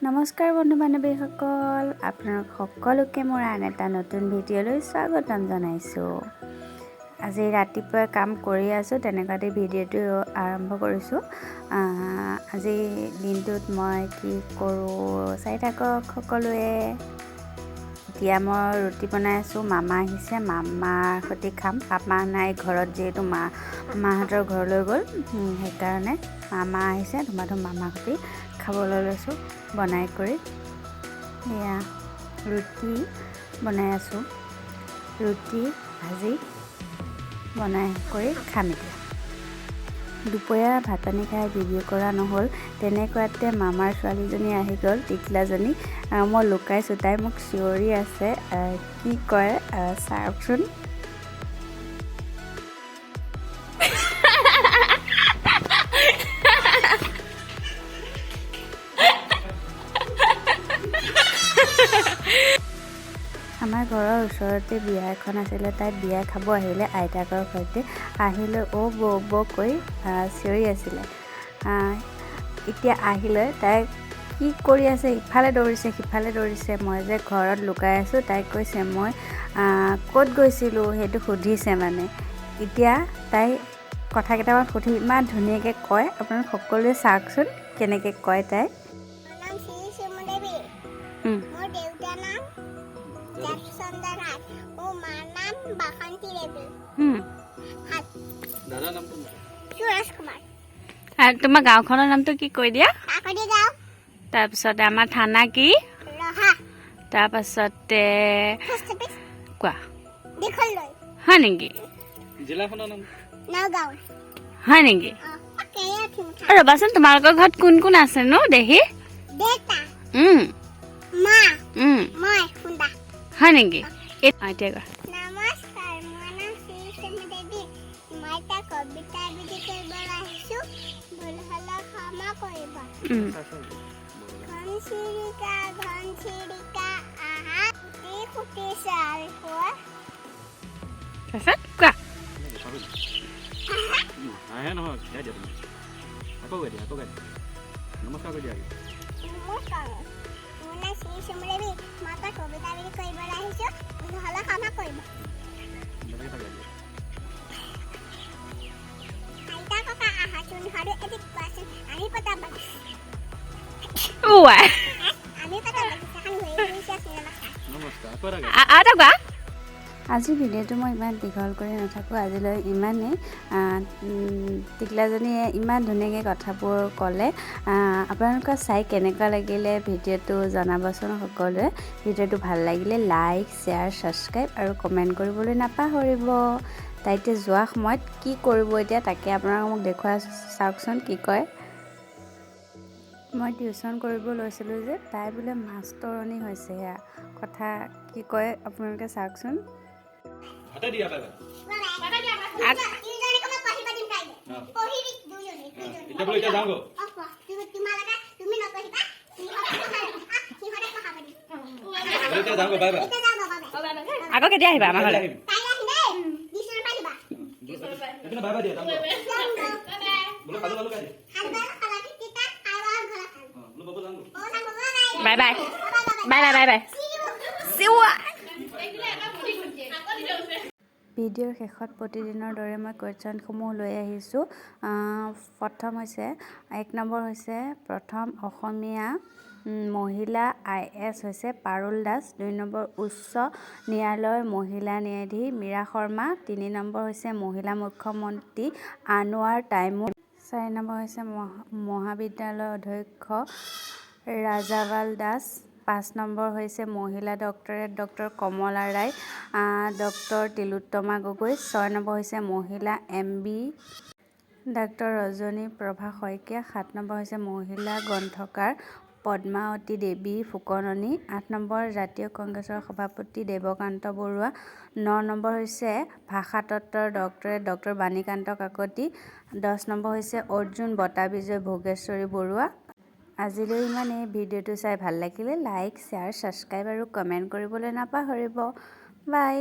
নমস্কাৰ বন্ধু বান্ধৱীসকল, আপোনালোক সকলোকে মোৰ আন এটা নতুন ভিডিঅ'লৈ স্বাগতম জনাইছোঁ। আজি ৰাতিপুৱাই কাম কৰি আছোঁ, তেনেকুৱাতে ভিডিঅ'টো আৰম্ভ কৰিছোঁ। আজি দিনটোত মই কি কৰোঁ চাই থাকক সকলোৱে। এতিয়া মই ৰুটি বনাই আছোঁ। মামা আহিছে, মামাৰ সৈতে খাম। পাপা নাই ঘৰত, যিহেতু মাহঁতৰ ঘৰলৈ গ'ল, সেইকাৰণে মামা আহিছে। ধুমাধুম মামাৰ সৈতে খাবলৈ লৈছোঁ বনাই কৰি। এয়া ৰুটি বনাই আছোঁ। ৰুটি ভাজি বনাই কৰি খাম। এতিয়া দুপৰীয়া ভাত পানী খাই ভিডিঅ' কৰা নহ'ল। তেনেকুৱাতে মামাৰ ছোৱালীজনী আহি গ'ল, টিকলাজনী। মই লুকাইছোঁ, তাই মোক চিঞৰি আছে। কি কয় চাওকচোন। আমাৰ ঘৰৰ ওচৰতে বিয়া এখন আছিলে, তাই বিয়া খাব আহিলে আইতাকৰ সৈতে। আহিলৈ অ' বৌ বৌ কৈ চিঞৰি আছিলে। এতিয়া আহিলৈ তাই কি কৰি আছে, ইফালে দৌৰিছে, সিফালে দৌৰিছে। মই যে ঘৰত লুকাই আছোঁ, তাইক কৈছে মই ক'ত গৈছিলোঁ সেইটো সুধিছে। মানে এতিয়া তাই কথা কেইটামান সুধি ইমান ধুনীয়াকৈ কয়, আপোনালোক সকলোৱে চাওকচোন কেনেকৈ কয় তাই। মোৰ নাম শ্ৰী শিৱদেৱী। মোৰ দেউতাৰ নাম চন্দ্ৰ নাথ। মোৰ মাৰ নাম বাসন্তী দেৱী। দাদা নামটো? সুৰজ কুমাৰ। আৰু তোমাৰ গাঁওখনৰ নামটো কি কৈ দিয়া। কাকতি গাঁও। তাৰপিছতে আমাৰ থানা কি? ৰহা। তাৰপাছতে পোষ্ট অফিচ? কোৱা। দীঘলদৈ। হয় নেকি? জিলাখনৰ নাম? নগাঁও। হয় নেকি? অঁ, কেয়া উঠিম। অ, ৰ'বাচোন, তোমালোকৰ ঘৰত কোন কোন আছেনো দেহি? দেউতা, মা, মই শুন্দা। হয় নেকি? এতিয়া কোৱা। নমস্কাৰ, মোৰ নাম শ্ৰী শিৱদেৱী। মই এটা কবিতা আবৃত্তি কৰিবলৈ আহিছোঁ। ভুল হ'লে ক্ষমা কৰিব। ঘনচিৰিকা, ঘনচিৰিকা, আহা, খুটি খুটি চাল খোৱা। তাৰপিছত কোৱা। আহে নহয়, গাই দিয়া তুমি। আকৌ গাই দিয়া, আকৌ গাই দিয়া। নমস্কাৰ কৰি দিয়া আগে। নমস্কাৰ, মোৰ নাম শ্ৰী শিৱদেৱী। মই এটা কবিতা আবৃত্তি কৰিবলৈ আহিছোঁ। ভুল হ'লে ক্ষমা কৰিব। বেলেগ এটা গাই দিয়া। আইতা ককা আহাচোন, সাধু এটি কোৱাচোন। আমি পতা বাগিচা উৱাই। আমি পতা বাগিচাখন ঘূৰি ফুৰিছে চিনেমা চাই। নমস্কাৰ, আকৌ এটা গাই। আৰু এটা কোৱা। আজিৰ ভিডিঅ'টো মই ইমান দীঘল কৰি নাথাকোঁ, আজিলৈ ইমানেই। টিকলাজনীয়ে ইমান ধুনীয়াকৈ কথাবোৰ ক'লে। আপোনালোকৰ চাই কেনেকুৱা লাগিলে ভিডিঅ'টো জনাবচোন সকলোৱে। ভিডিঅ'টো ভাল লাগিলে লাইক, শ্বেয়াৰ, ছাবস্ক্ৰাইব আৰু কমেণ্ট কৰিবলৈ নাপাহৰিব। তাই এতিয়া যোৱা সময়ত কি কৰিব এতিয়া তাকে আপোনালোকক মোক দেখুৱাই চাওকচোন কি কয়। মই টিউশ্যন কৰিব লৈছিলোঁ যে, তাই বোলে মাষ্টৰণী হৈছে। সেয়া কথা কি কয় আপোনালোকে চাওকচোন। হাতে দিয়া, বাই বাই। তিনিজনীকে মই পঢ়িব দিম কাইলৈ। অঁ। পঢ়িবি দুজনী, দুজনী। এতিয়া বোলো, এতিয়া যাওঁগৈ। অঁ, কোৱা। তোমালোকে তুমি নপঢ়িবা, সিহঁতক পঢ়াব দিম। বোলো এতিয়া যাওঁগৈ, বাই বাই। এতিয়া যাওঁ, বাবা। আকৌ কেতিয়া আহিবা আমাৰ ঘৰলৈ? আহিম। কাইলৈ আহিম দেই। টিউশ্যনৰ পৰা আহিবা। এইপিনে বাই বাই দিয়া, যাওঁগৈ। বোলো সাজু পালো, গাই দিয়া। অঁ, বোলো বাবু যাওঁগৈ। Bye bye bye bye bye bye. চিৱা। ভিডিঅ'ৰ শেষত প্ৰতিদিনৰ দৰে মই কুৱেশ্যনসমূহ লৈ আহিছোঁ। প্ৰথম হৈছে, 1 নম্বৰ হৈছে, প্ৰথম অসমীয়া মহিলা আইএএছ হৈছে পাৰুল দাস। 2 নম্বৰ, উচ্চ ন্যায়ালয়ৰ মহিলা ন্যায়াধীশ মীৰা শৰ্মা। 3 নম্বৰ হৈছে মহিলা মুখ্যমন্ত্ৰী আনোৱাৰ টাইমুৰ। 4 নম্বৰ হৈছে মহাবিদ্যালয়ৰ অধ্যক্ষ ৰাজাবাল দাস। 5 নম্বৰ হৈছে মহিলা doctorate doctor Kamala Roy, doctor Tilottama Gogoi. 6 number হৈছে মহিলা MB doctor Rajani Prabha Saikia. 7 number হৈছে মহিলা গ্ৰন্থকাৰ পদ্মাৱতী দেৱী ফুকননী। 8 নম্বৰ, জাতীয় কংগ্ৰেছৰ সভাপতি দেৱকান্ত বৰুৱা। 9 নম্বৰ হৈছে ভাষাতত্বৰ doctorate doctor Banikanta Kakati. 10 number হৈছে অৰ্জুন বঁটা বিজয়ী ভোগেশ্বৰী বৰুৱা। আজিলৈ ইমানেই। ভিডিঅ'টো চাই ভাল লাগিলে লাইক, শ্বেয়াৰ, ছাবস্ক্ৰাইব আৰু কমেণ্ট কৰিবলৈ নাপাহৰিব। বাই।